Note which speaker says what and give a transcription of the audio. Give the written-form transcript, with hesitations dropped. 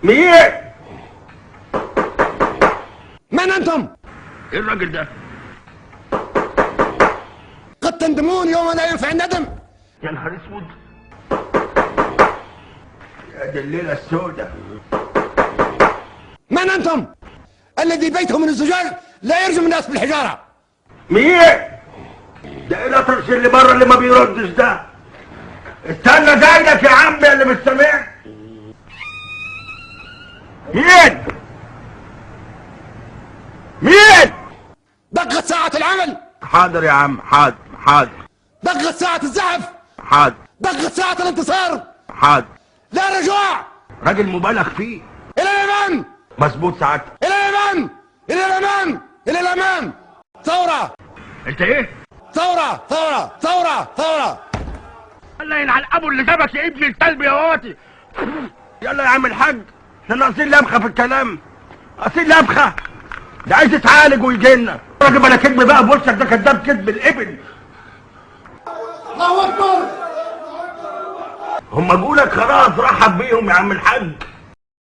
Speaker 1: مين؟
Speaker 2: من أنتم؟
Speaker 1: ايه الراجل ده؟
Speaker 2: قد تندمون يوم لا ينفع الندم.
Speaker 1: يا نهار اسود، يا دي الليلة السوداء.
Speaker 2: من أنتم؟ الذي بيته من الزجاج لا يرجم الناس بالحجارة.
Speaker 1: مين؟ ده ايه الاطرش اللي بره اللي ما بيردش ده؟ استنى جايلك يا عم اللي مش سامع. مين؟ مين؟
Speaker 2: دقت ساعة العمل.
Speaker 1: حاضر يا عم، حاضر حاضر.
Speaker 2: دقت ساعة الزحف.
Speaker 1: حاضر.
Speaker 2: دقت ساعة الانتصار.
Speaker 1: حاضر.
Speaker 2: لا رجوع.
Speaker 1: راجل مبالغ فيه.
Speaker 2: إلى الأمام.
Speaker 1: مظبوط سعادتك.
Speaker 2: إلى الأمام، إلى الأمام، إلى الأمام. ثورة.
Speaker 1: أنت إيه؟
Speaker 2: ثورة ثورة ثورة ثورة.
Speaker 1: الله يلعن أبو اللي جابك يا ابن الكلب يا واطي. يلا يا عم الحاج، احنا ناقصين لبخة في الكلام، ناقصين لبخة. ده عايز يتعالج ويجي لنا. راجل بلا كذب بقى بوشك ده، كداب كذب الابن.
Speaker 2: الله أكبر.
Speaker 1: هم جولك خلاص، رحب بيهم يا عم الحاج.